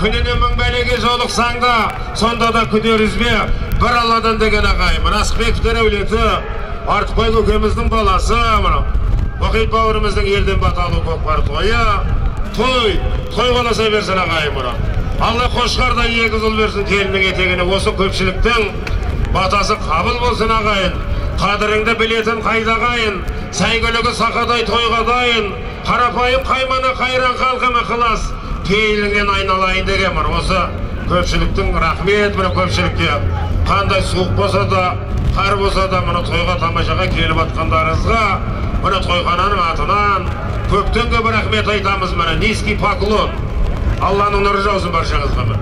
Күніне мың бәлеге жолықсаң да, сонда да күдер үзбе, бір Алладан деген ағайын. Мына Ысқбековтер әулеті, Артықбай көкеміздің баласы, мына Мұхит бауырымыздың елден бата алу көкпар тойы. Той, той қаласа берсін ағайын мына. Алла қошқардай егіз ұл берсін келіннің етегіне. Осы көпшіліктің батасы қабыл болсын ағайын. Қадіріңді білетін қайда ағайын, сәйгүлігі сақадай тойға дайын, қарапайым қаймана қайран халқым ықылас, пейіліңнен айналайын деген мына. Осы көпшіліктің рахмет мына көпшілікке. Қандай суық болса да, қар болса да мына тойға тамашаға келіп атқандарыңызға мына тойхананың атынан көптен көп рахмет айтамыз мына. Низкий поклон. Алланың нұры жаусын баршаңызға.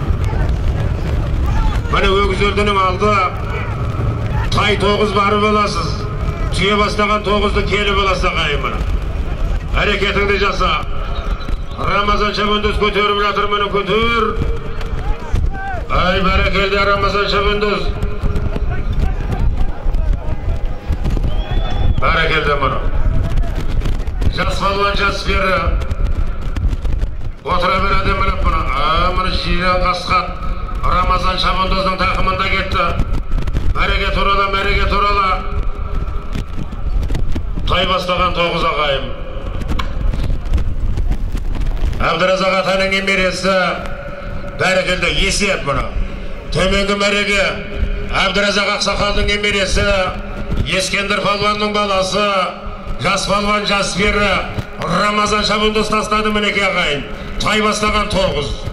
Міне өгіз алды тай тоғыз барып аласыз. Түйе бастаған тоғызды келіп аласыз ағайын міне. Әрекетіңді жаса. Рамазан шабандоз көтеріп жатыр міне, көтер. Ай, бәрекелді Рамазан шабандоз. Бәрекелді міне. Жас балуан жас бері. Отыра береді міне міне. Міне жирен қасқат Рамазан шабандоздың тақымында кетті. Мәреге турала, мәреге турала. Тай бастаған тоғыз ағайым. Әбдіразақ атаның немересі, бәрекелді есеп мұны. Төменгі мәреге Әбдіразақ ақсақалдың немересі, Ескендір палуанның баласы, жас палуан жас пері Рамазан шабандоз тастады мінекей ағайын. Тай бастаған тоғыз.